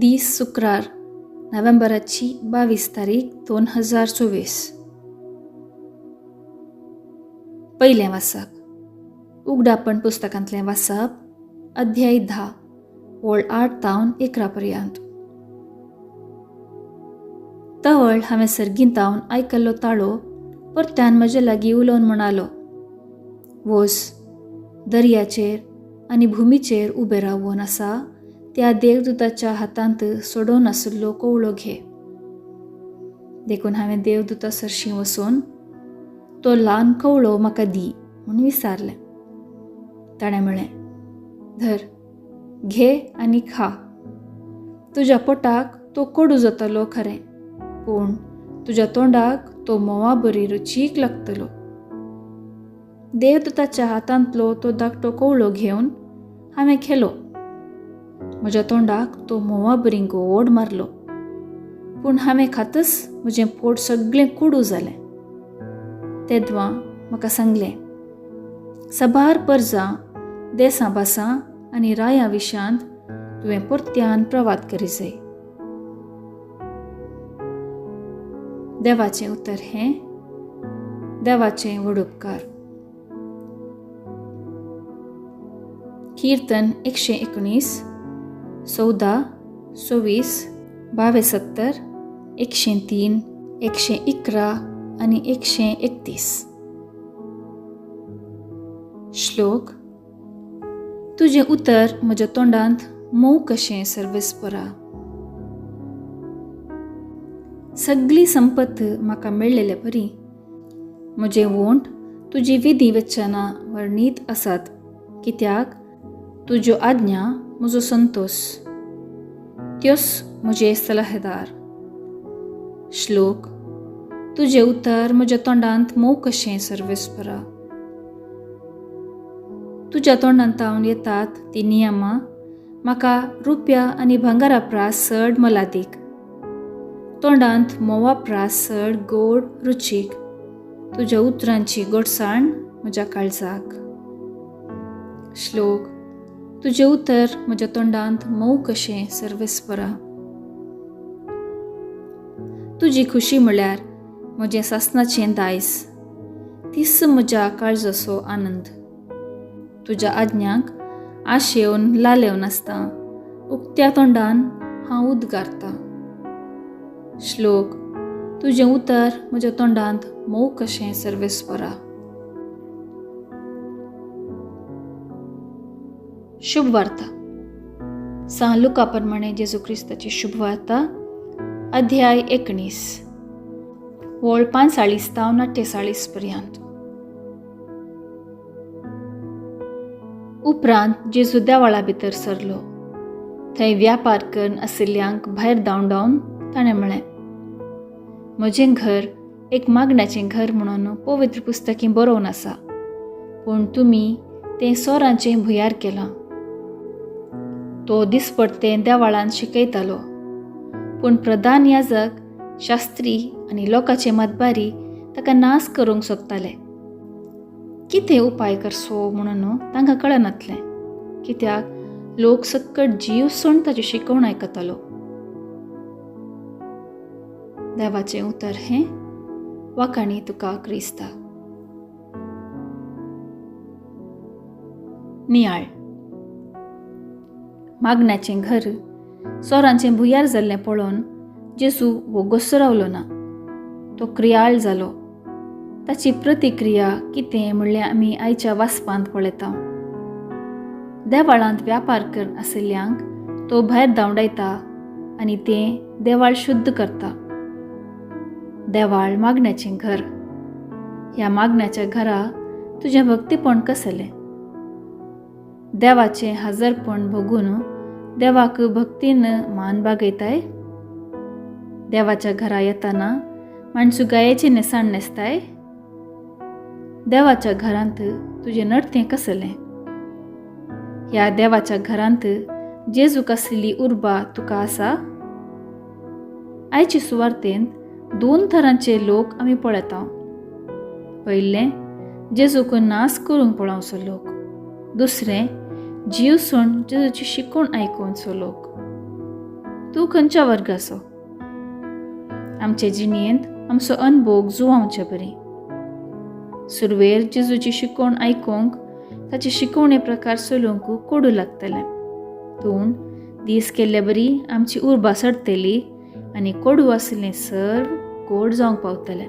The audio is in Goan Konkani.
दीस शुक्रार, नोव्हेंबराची 22 तारीख 2024. पयलें वाचप उगडापण पुस्तकांतलें वाचप, अध्याय 10, ओळ 8 तावन 11 पर्यंत. तवळ हांवें सर्गींत तावन आयकल्लो ताळो परत्यान म्हजे लागीं उलोवन म्हणालो, वोस, दर्याचेर आनी भुमीचेर उबें रावून आसा त्या देवदूताच्या हातांत सोडोवन आशिल्लो कवळो घे. देखून हांवें देवदूता सरशीं वचून तो ल्हान कवळो म्हाका दी म्हूण विचारलें. ताणें म्हळें, धर, घे आनी खा. तुज्या पोटाक तो कोडू जातलो खरें, पूण तुज्या तोंडाक तो म्होंवा बरी रुचीक लागतलो. देवदूताच्या हातांतलो तो धाकटो कवळो घेवन हांवें खेलो. म्हज्या तोंडाक तो म्होंवा बरी गोड मारलो, पूण हांवें खातच म्हजें पोट सगळें कोडू जालें. तेदवां म्हाका सांगलें, सबार परजां, देसां भासां आनी रायां विशांत तुवें परत्यान प्रवाद करी जाय. देवाचें उतर हें देवाचें व्हड उपकार. कीर्तन 119, 14, 26, 72, 103, 111 आनी 131. श्लोक. तुजें उतर म्हज्या तोंडांत मोव कशें सर्वेस्परा. सगळी संपत म्हाका मेळ्ळेले परी म्हजें वोंट तुजी विधी वचनां वर्णीत आसात, कित्याक तुज्यो आज्ञा म्हजो संतोश, त्योच म्हजे सलहेदार. श्लोक. तुजें उतर म्हज्या तोंडांत मोव कशें सर्वेस्परा. तुज्या तोंडांत तावन येतात ती नियमां म्हाका रुपया आनी भांगरा प्रास चड मोलादीक. तोंडांत म्होंवा प्रास चड गोड रुचीक. तुज्या उतरांची गोडसाण म्हज्या काळजाक. श्लोक. तुजें उतर म्हज्या तोंडांत मोव कशें सर्वेस्परा. तुजी खुशी म्हळ्यार म्हजें सासणाचें दायज, तीच म्हज्या काळजाचो आनंद. तुज्या आज्ञांक आशेवन लालेवन आसता, उक्त्या तोंडान हांव उद्गारतां. श्लोक. तुजें उतर म्हज्या तोंडांत मोव कशें सर्वेस्परा. शुभ वार्ता. सां लुका प्रमाणे जेजू क्रिस्ताची शुभ वार्ता, अध्याय 19, ओळ 45 तावन 48 पर्यंत. उपरांत जेजू देवाळा भितर सरलो. थंय व्यापार करून आशिल्ल्यांक भायर धांवडावन ताणें म्हळें, म्हजें घर एक मागण्याचें घर म्हणून पवित्र पुस्तकी बरोवन आसा, पूण तुमी तें सोरांचें भुंयार केलां. तो दिसपडतें देवाळांत शिकयतालो, पूण प्रधान याजक, शास्त्री आनी लोकांचे मतबारी ताका नाश करूंक सोदताले. कितें उपाय करचो म्हणून तांकां कळनातलें, कित्याक लोक सक्कट जीव सोड ताची शिकवण आयकतालो. देवाचें उतर हें वाखाणी तुका क्रिस्ता. नियाळ. मागण्याचें घर चोरांचें भुंयार जाल्लें पळोवन जेजू वोगोस रावलो ना, तो क्रियाळ जालो. ताची प्रतिक्रिया कितें म्हणल्यार आमी आयच्या वाचपांत पळयता. देवाळांत व्यापार कर आशिल्ल्यांक तो भायर धांवडायता आनी तें देवाळ शुद्ध करता. देवाळ मागण्याचें घर. ह्या मागण्याच्या घरा तुजें भक्तीपण कसलें? देवाचें हजरपण भोगून देवाक भक्तीन मान बागयताय? देवाच्या घरा येताना माणसू गायेचें न्हेसाण न्हेसताय? देवाच्या घरांत तुजें नडतें कसलें? ह्या देवाच्या घरांत जेजूक आसलेली उर्बा तुका आसा? आयचे सुवार्तेंत दोन थरांचे लोक आमी पळयता. पयलें, जेजूक नाश करूंक पळोवचो लोक. दुसरें, जीव सोड जेजूची शिकवण आयकुचो लोक. तूं खंयच्या वर्गाचो? आमचे जिणेंत आमचो अनभोग जुवावचे बरी. सुरवेर जेजूची शिकवण आयकूंक, ताचे शिकवणे प्रकार चलूंक कोडू लागतलें, पूण दीस केल्ले बरी आमची उर्बा चडटली आनी कोडू आशिल्लें सर्व गोड जावंक पावतलें.